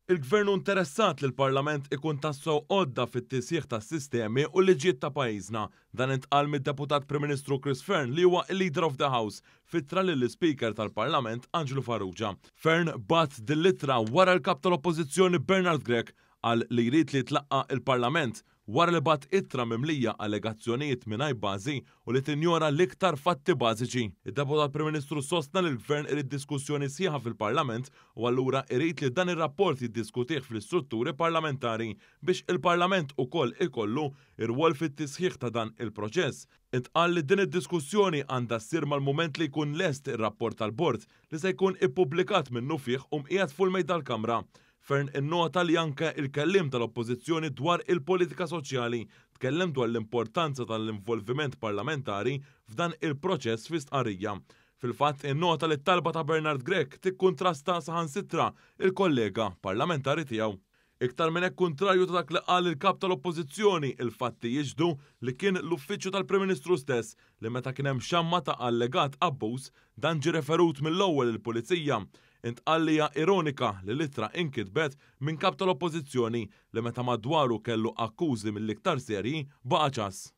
Il-Gvern hu interessat li l-Parlament ikun tassew għodda fit-tisħiħ tas-sistemi u l-liġijiet ta' pajjiżna. Dan intqal mid-Deputat Prim Ministru Chris Fearne li huwa l-Leader of the House f'ittra lill-Ispeaker tal-Parlament Anġlu Farrugia. Fearne bagħat din l-ittra wara l-Kap tal-Oppożizzjoni Bernard Grech qal li jrid li jitlaqqa' il-Parlament wara li bagħat ittra mimlija allegazzjonijiet mingħajr bażi u li tinjora l-iktar fatti bażiċi. Id-Deputat Prim Ministru sostna li l-Gvern irid diskussjoni sħiħa fil-Parlament u allura irid li dan ir-rapport jiddiskutih fl-istrutturi parlamentari biex il-Parlament ukoll ikollu rwol fit-tisħiħ ta' dan il-proċess. Intqal li din id-diskussjoni għandha ssir mal-mument li jkun lest ir-rapport tal-Bord li se jkun ippubblikat minnufih u mqiegħed fuq il-Mejda l-Kamra. Fearne innota li anke il-kelliem tal-Oppożizzjoni dwar il-politika soċjali tkellem dwar l-importanza tal-involviment parlamentari f'dan il-proċess fi stqarrija. Fil-fatt innota li t-talba ta' Bernard Grech tikkuntrasta saħansitra il-kollega parlamentari tiegħu. Iktar minn hekk, kuntrarju ta' dak li qal il-kap tal-Oppożizzjoni, il-fatti jixhdu li kien l-uffiċċju tal-Prim Ministru stess li meta kien hemm xamma ta' allegat abbuż, dan ġie referut mill-ewwel il-Pulizija. Intqal li hija ironika li l-ittra inkitbet minn kap tal-Oppożizzjoni li meta madwaru kellu akkużi mill-iktar serji baqa' ċass.